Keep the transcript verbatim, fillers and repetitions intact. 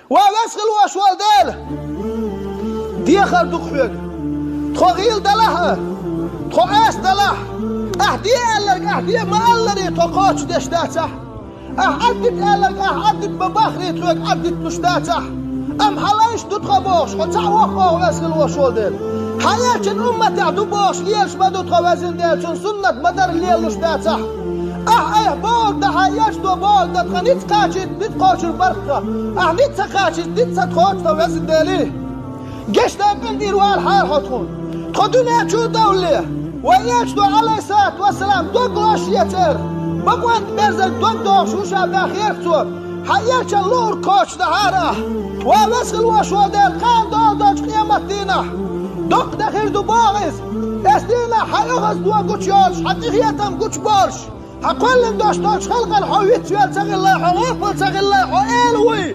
Ва веза хила волуш волу Дела! Дехар ду-кх хьоьга. Тхо гӀийла далахь а, тхо Ӏеса далахь а, ахь де аьлларг ахь де ма-аллара, тхо кхочушдеш дацахь. Ахь Ӏаддита аьлларг ахь Ӏаддита ма-бахара, тхоьга Ӏаддита луш дацахь. Амма хьан лайш ду тхо бохуш, хьо цхьаъ воккха оха веза хила волуш волу Дела. Хьан элчан умматехь ду бохуш лелаш ма ду тхо, везан Дела, цуьнан суннат ма-дарра лелалуш дацахь. Ахь айхьа бохург дан, хьан элчано бохург дан тхан ницкъ кхачийта, ницкъ кхочур бара тхо. Ахь ницкъ ца кхачийта, ницкъ ца кхочу тхан, везан Дела. Гечдан къинтӀера валахьара хьо тхуна. Тхо дуьнен чу а довлале, вайн элчано, Ӏалайхиссалату вассалам, дог лозуш яцара. Бакъонца берзарг дог дохуш ву ша баьхнера цо. Хьан элчан луург кхочушдахьара ахь. Ва веза хила волуш волу Дела, кхана долу долчу къематдийнахь доккха дан хир ду боху иза. Эцу дийнахь хьан оьгӀазло гучуйолуш, хьан тӀехетам гучуболуш, хьан кхоьллина долуш долчу халкъана хьо вицвелла ца хилла, хьо гӀопал ца хилла, хьо эла вуй.